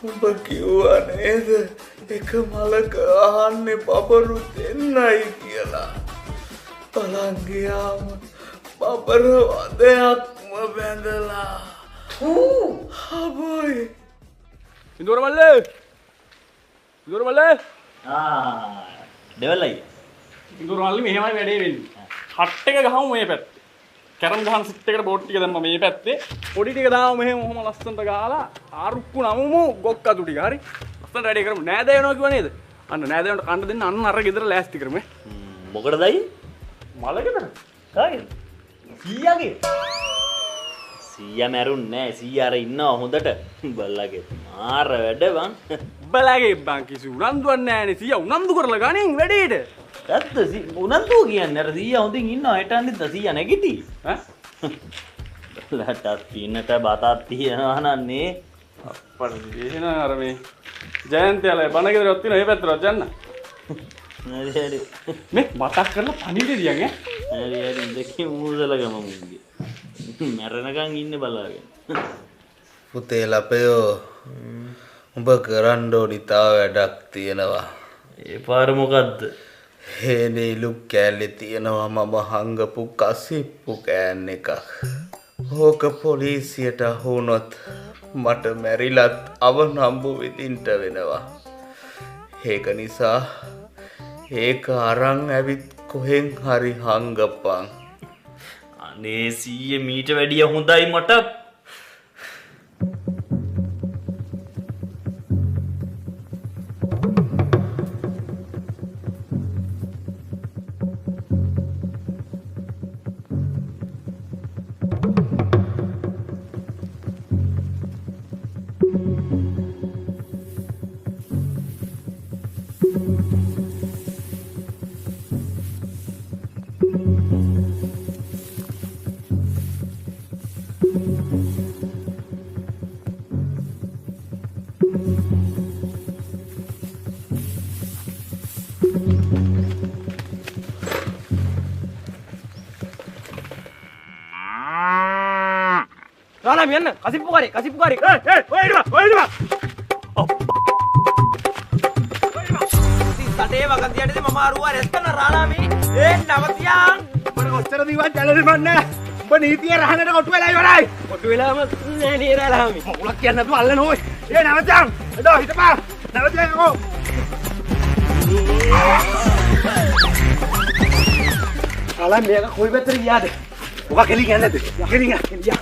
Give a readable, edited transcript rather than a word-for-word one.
උඹ කිව්වා නේද එක මලක අහන්නේ බබරු දෙන්නයි කියලා. බලන් ගියාම බබර වදයක්ම බැඳලා. හබෝයි. ඉඳුර මල්ලේ. ඉඳුර මල්ලේ. ආ දෙවල් අයියා. ඉඳුර මල්ලේ මෙහෙමයි වැඩේ වෙන්නේ. හට් එක ගහමු මේ පැත්තේ. කැරම් ගහන සිට් එකට බෝට් ටික දැම්මා මේ පැත්තේ. පොඩි ටික දාමු මෙහෙම ඔහොම ලස්සනට ගහලා ආරුක්කු නමුමු ගොක් අතු ටික. හරි. ලස්සනට වැඩේ කරමු. නෑදෑ වෙනවා කිව්වා නේද? අන්න නෑදෑයන්ට කන්න දෙන්න අන්න අර ගෙදර ලෑස්ති කරමු. මොකටද අයියේ? මල ගෙදර. කාගේද? සීයාගේ. සීයා මැරුන්නේ නෑ. සීයා අර ඉන්නවා හොඳට. බල්ලාගේ මාර වැඩ බං. බලාගේ බං කිසි උනන්දුවක් නෑනේ. සීයා උනන්දු කරලා ගනින් වැඩේට. ඇත්ත උනන්දුව කියන්නේ අර සීයා හොඳින් ඉන්නවා හෙට අනිද්දා සීයා නැගිටි. ඈ? ලටක් පින්නට බතක් තියනවා නන්නේ. අප්පට එහෙනම් අර මේ ජයන්තියාලේ බණ ගෙදරක් තියෙනවා ඒ පැත්තට යන්න. හරි හරි. මේ මතක් කරලා පණිවිඩ දියන් ඈ. හරි හරි දෙකේ මූසලගම මුන්ගේ. මැරෙනකන් ඉන්නේ බලාගෙන. පුතේ ලපයෝ උඹ කරන්න ඕනි තව වැඩක් තියෙනවා. ඒ පාර මොකද්ද? හේනේ ඉලු කෑල්ලේ තියෙනවා මම හංගපු කසිප්පු can එකක්. ඕක පොලිසියට අහු වුණොත් මට මැරිලත් අවනම්බු විඳින්න වෙනවා. ඒක නිසා ඒක අරන් ඇවිත් කොහෙන් හරි හංගපන්. අනේ සීයේ මීට වැඩිය හොඳයි මට. රාලාමි යන්න කසිප්පු කාරේ කසිප්පු කාරේ. ඒ ඒ ඔය ඉන්න ඔය ඉන්න. ඉතින් සටේ වගන්තියටදී මම අරුවා රෙස් කරන රාලාමි. ඒ නවතියන්. උඹට කොච්චර දීවත් ජලෙන්නේ මන් නෑ. උඹ නීතිය රහනට කොටු වෙලා ඉවරයි. කොටු වෙලාම නෑ නේ රාලාමි. මොලක් කියන්නේ නැතුව අල්ලන ඕයි. ඒ නවතියන්. එදා හිටපන්. නවතියන් කෝ. රාලාමි මේක කොයි පැත්තට ගියාද? ඔබ කෙලි කියන්නේ නැද්ද? කෙලි ගියා.